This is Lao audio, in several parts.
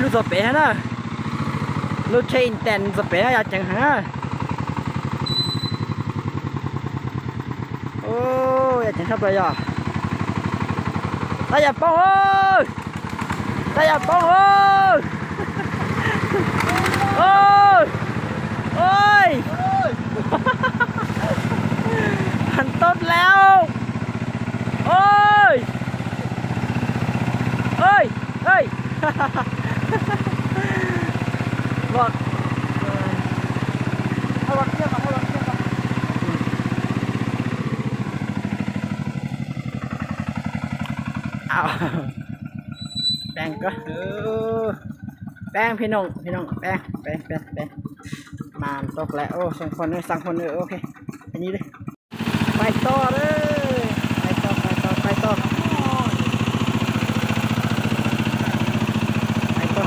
ລູກສະເປຫັ້ນນະ ລົດເທນແຕນສະເປ ຢາກຈັງຫັ້ນນະ. ໂອ້ ຢາກຈັງຄັບເລີຍອ່ະ ຕາຢາກປ້ອງເອີຍ ຕາຢາກປ້ອງເອີຍ ໂອ້ຍ ໂອ້ຍ ມັນຕົດແລ້ວ ໂອ້ຍ ເອີຍ ເອີຍ ບອກ ເອີຍ ເອົາບັກເຂືອມ ເອົາບັກເຂືອມ ເອົາ ແປງກໍ ເອີ ແປງພີ່ນ້ອງ ພີ່ນ້ອງ ແປງ ແປງ ແປງ ແປງ ມາຕົກແລ້ວ ໂອ້ ສອງຄົນເດີ ສາມຄົນເດີ ໂອເຄ ອັນນີ້ເດີ. ໄປຕໍ່ເດີ ໄປຕໍ່ ໄປຕໍ່ ໄປຕໍ່ ໄປຕໍ່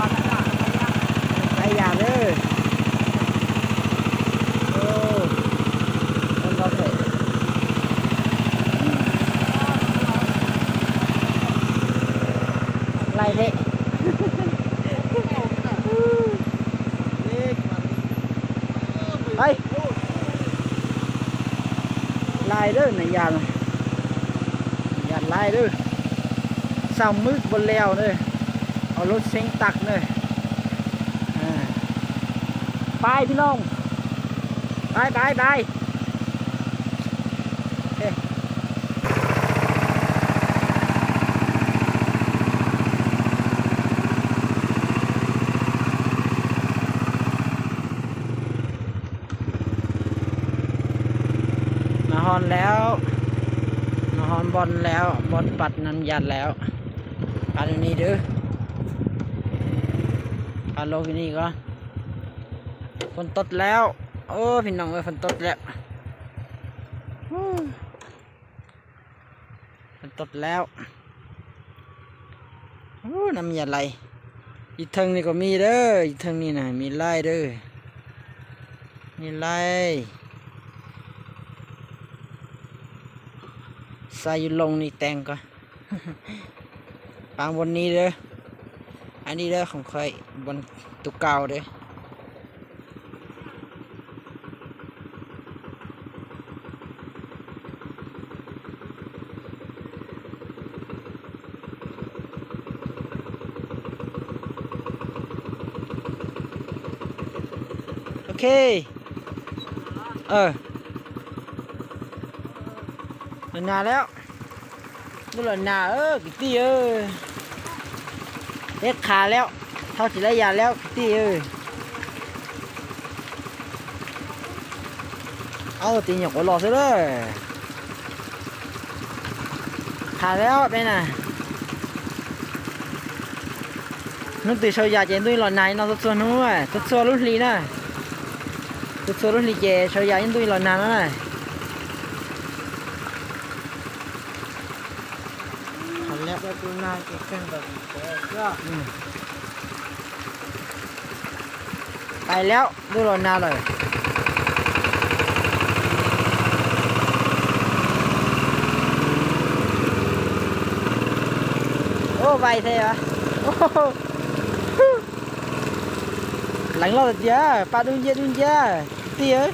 ໄປຢ່າເດີ ໂອ້ ມັນບໍ່ເຄີຍ ໄລ່ເທະ ໄປ ຫຼາຍເດີ ນາຍຢານ ນາຍຢານຫຼາຍເດີ ເຊົ້າມືດບໍ່ແລ້ວເດີ ເອົາລົດເສັງຕັກເດີ ອ່າ ໄປພີ່ນ້ອງ ໄປ ໄປ ໄປ ເອີ ມາຮອດແລ້ວ ມາຮອດບ່ອນແລ້ວ ບ່ອນປັດນ້ຳຢາດແລ້ວ ປັດຢູ່ນີ້ເດີ ປັດລົງຢູ່ນີ້ກ່ອນ ຝົນຕົກແລ້ວ ໂອ້ ພີ່ນ້ອງເອີຍ ຝົນຕົກແລ້ວ ມັນຕົດແລ້ວ ໂອ້ ນ້ຳຢາໄຫຼ ຢູ່ເທິງນີ້ກໍມີເດີ ຢູ່ເທິງນີ້ນະ ມີຫຼາຍເດີ ມີຫຼາຍ ໃສ່ຢູ່ລົງນີ້ແຕ່ງກໍ ວາງບ່ອນນີ້ເດີ ອັນນີ້ເດີ ຂອງຂ້ອຍ ບ່ອນໂຕເກົ່າເດີ. ໂອເຄ ເອີ ເດີນໜ້າແລ້ວ. ດູແລໜ້າເອີຍ ກິດຕີ້ເອີຍ ເຮັດຂາແລ້ວ ເຮົາຊິໄດ້ຢາແລ້ວ ກິດຕີ້ເອີຍ ເອົາຕີຫຍັງບໍ່ຫຼໍ່ເຊີເດີ ຂາແລ້ວເປັນນະ ນຸດຕີເຊົາຢາເຈນຕຸ້ຍຫຼອນນາຍນອນຕົດຊົວນູ້ຕົດຊົວລຸດລີນະ ຕົດຊົວລຸດລີເຈເຊົາຢາເຈນຕຸ້ຍຫຼອນນານະ. ຄັນແລ້ວກໍຄືນາຍເກັບເຄື່ອງກໍດີແທ້ເນາະ ອືມ ໄປແລ້ວ ດູໂລນາເລີຍ ໂອ້ ໄວແທ້ວະ ໂອ້ໂຫ ຫຼັງເຮົາເດຍ ປາດຸນເຢດຸນເຢ ຕີເອີຍ.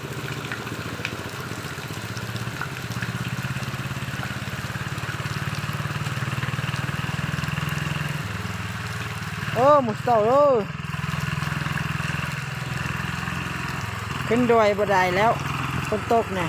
ໂອ້ ໝູ່ເຕົາໂອ້ ຂຶ້ນດອຍບໍ່ໄດ້ແລ້ວ ຝົນຕົກນະ